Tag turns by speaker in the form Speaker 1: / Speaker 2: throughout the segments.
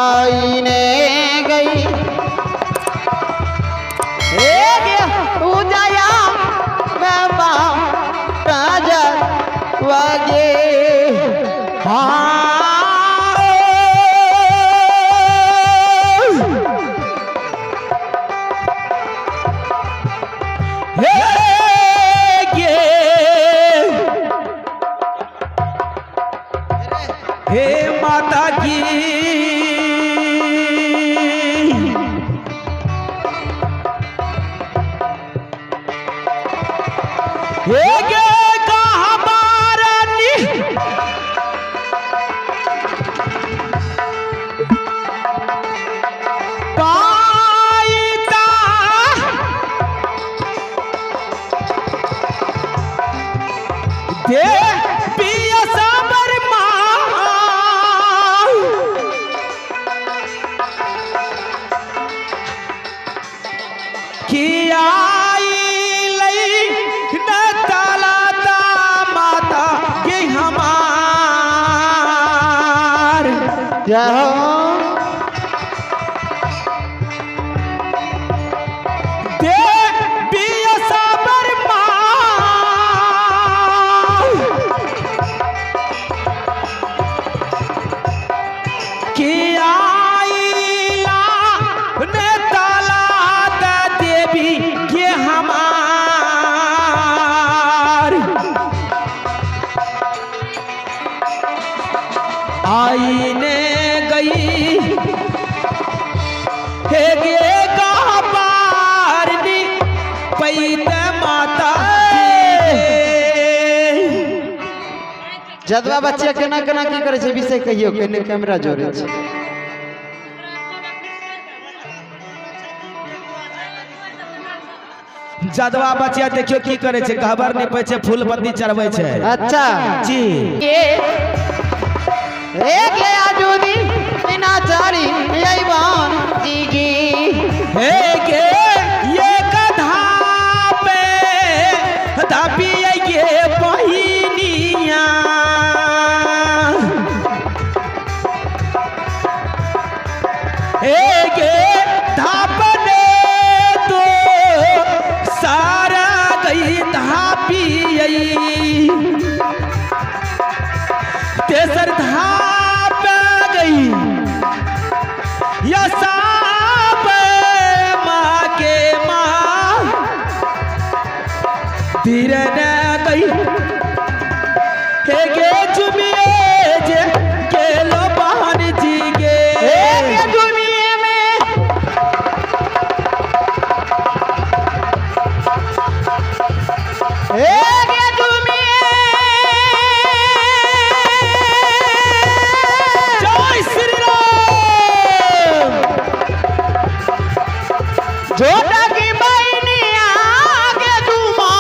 Speaker 1: आईने गई उजाया मैं राजा वागे।
Speaker 2: हाँ हे माता की हे गे कहाँ बारनी पाईता दे पिया साबर माँ कि आई लई न तलाता माता के हमार।
Speaker 1: जय हो।
Speaker 2: दे पिया साबर माँ कि आईला ने तलात देवी के हमार। आईने गई हे गे पारनी पैत माता के।
Speaker 1: जदवा बच्चा केना केना की करे छै विषय कहियो, केने कैमरा जोड़े छै।
Speaker 2: जदवा बचिया देखियो की करे छै, गहबर निपै छै, फूल पत्ती चढ़बै छै।
Speaker 1: अच्छा
Speaker 2: जी
Speaker 1: एक ले आजुदी बिना चारी यही जी की।
Speaker 2: हे गे ये कधा पे धापी गे बहिनिया। हे गे धापने तो सारा गई धापी तेसर धाप गई या साप माँ के माँ धीरे न गई हे गे चुमिए जे गेलो बहन जी गे।
Speaker 1: एक दुनिया में एक दुनिया
Speaker 2: जय श्री राम।
Speaker 1: जोटा की बहनी आगे जुमा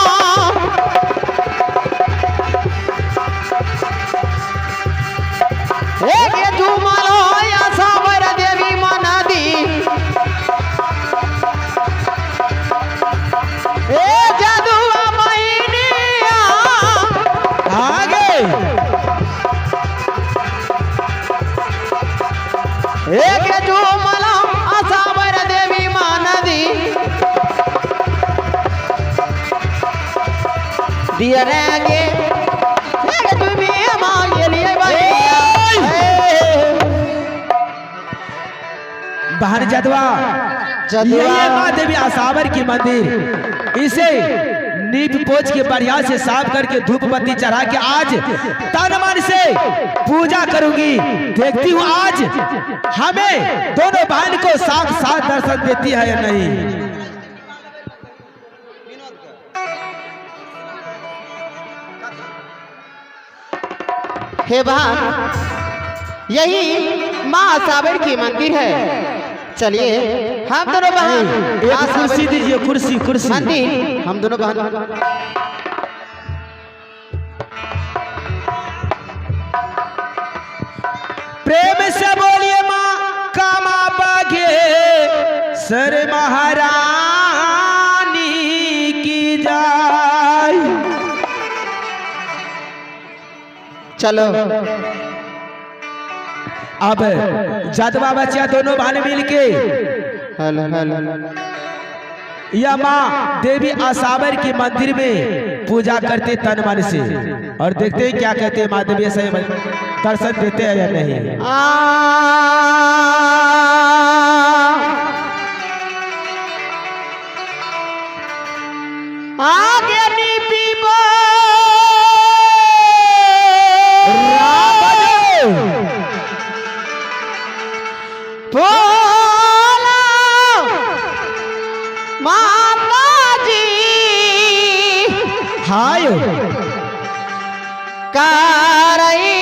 Speaker 1: एक जुमा लो या सावर देवी मना दी ए जादुआ बहनिया।
Speaker 2: आगे
Speaker 1: एक जुमला असावर देवी मानदी दिया रे गे एक तुम्ही मांगेली बहिनिया।
Speaker 2: बहन जदवा
Speaker 1: जदवा।
Speaker 2: यही है माँ देवी आसावर की मंदिर। इसे नीप पोछ के बढ़िया से साफ करके धूप बत्ती चढ़ा के आज तन मन से पूजा करूंगी। देखती हूँ आज हमें दोनों बहन को साथ साथ दर्शन देती है या नहीं।
Speaker 1: हे बहन, यही माँ सावर की मंदिर है। चलिए हम दोनों बहन
Speaker 2: एक
Speaker 1: माँ सावर
Speaker 2: कुर्सी दीजिए, कुर्सी कुर्सी।
Speaker 1: मंदिर हम दोनों बहन।
Speaker 2: प्रेम से बोलिए माँ कामा बागे सर महारानी की जाय।
Speaker 1: चलो।
Speaker 2: अब जदवा बच्चा दोनों भाई मिलके
Speaker 1: हेलो हेलो
Speaker 2: या माँ देवी आसावर के मंदिर में पूजा करते तन मन से, और देखते हैं क्या कहते हैं माँ देवी सही दर्शन देते हैं या नहीं।
Speaker 1: आ आगे नीपी बोला माता जी
Speaker 2: हाय
Speaker 1: कारई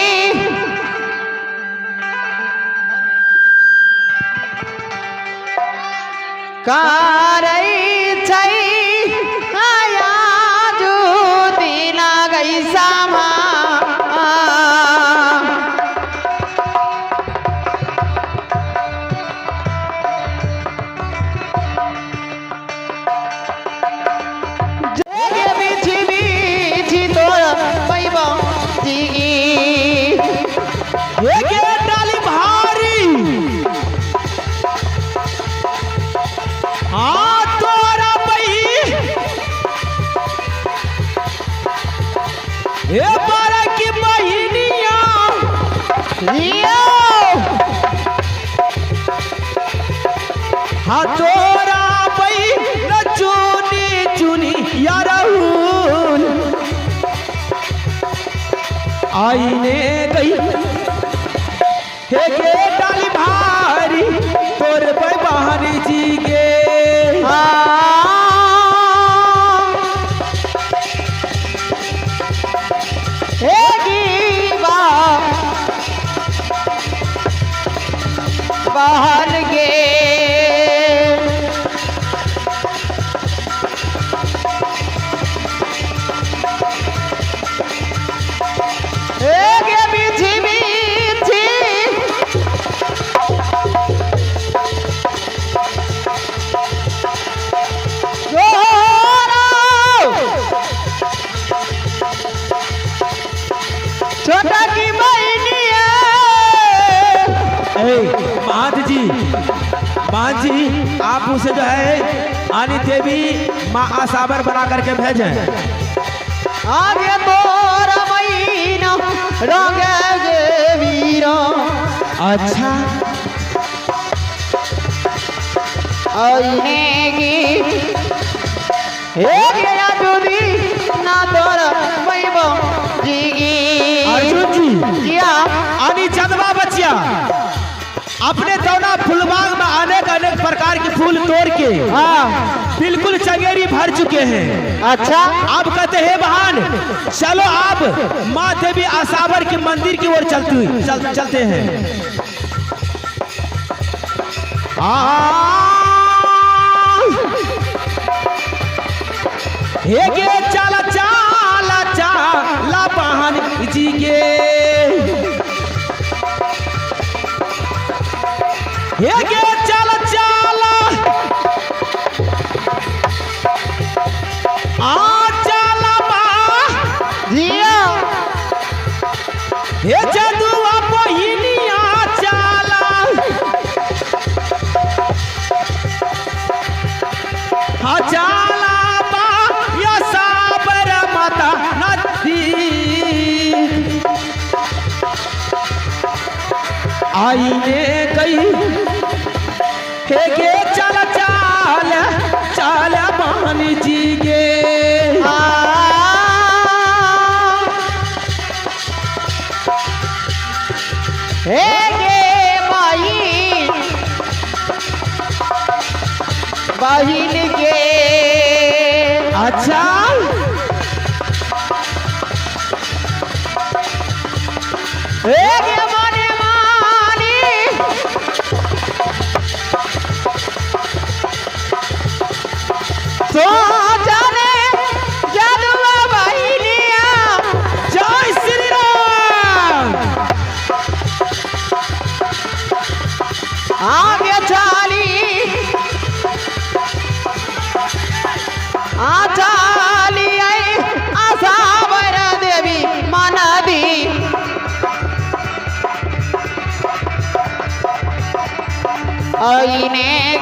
Speaker 1: कारई छै आया जूती गई सामा। जगे बिछि बिछि तोर पैबा जी
Speaker 2: ये के डाली भारी हाँ तोरा बही ए बारा की बहिनिया
Speaker 1: जियो
Speaker 2: हाँ तोरा बही न चुनी चुनी यारहुल आईने गई हे के डाली भारी तोर बहनी जी के।
Speaker 1: आ हे गीबा बहन गे हे गे बिछि बिछि जोरा छोटा की बहनिया।
Speaker 2: ए महंत जी, महंत जी आप उसे जो है आनी देवी माँ आसावर बना करके भेजें।
Speaker 1: आगे तोरा महीना रंग गे वीरा।
Speaker 2: अच्छा
Speaker 1: आईने की हे गया जुदी ना तोरा पैबो जी।
Speaker 2: अर्जुन जी
Speaker 1: जिया
Speaker 2: आनी चंदवा बच्चिया अपने दौना फूलबाग में अनेक अनेक प्रकार के फूल तोड़ के
Speaker 1: हाँ
Speaker 2: बिल्कुल चंगेरी भर चुके हैं।
Speaker 1: अच्छा
Speaker 2: आप कहते हैं बहन चलो आप माँ देवी आसावर के मंदिर की ओर चलते हैं। आ हे गे चला चला चला बहन जी के हे गे चला चला आ चला बा
Speaker 1: जिया
Speaker 2: हे जदुआ बहिनिया चाला हा चाला बा या साबर माता नदी आईने गई हे गे चल चाल चाल बहन जी गे।
Speaker 1: आ हे गे माई बहिन के।
Speaker 2: अच्छा
Speaker 1: हे गे माने मानी सोचने जदुआ बहिनिया।
Speaker 2: जय श्री राम।
Speaker 1: आगे चाली आ चाली आई आसावर देवी मानदी। आईने।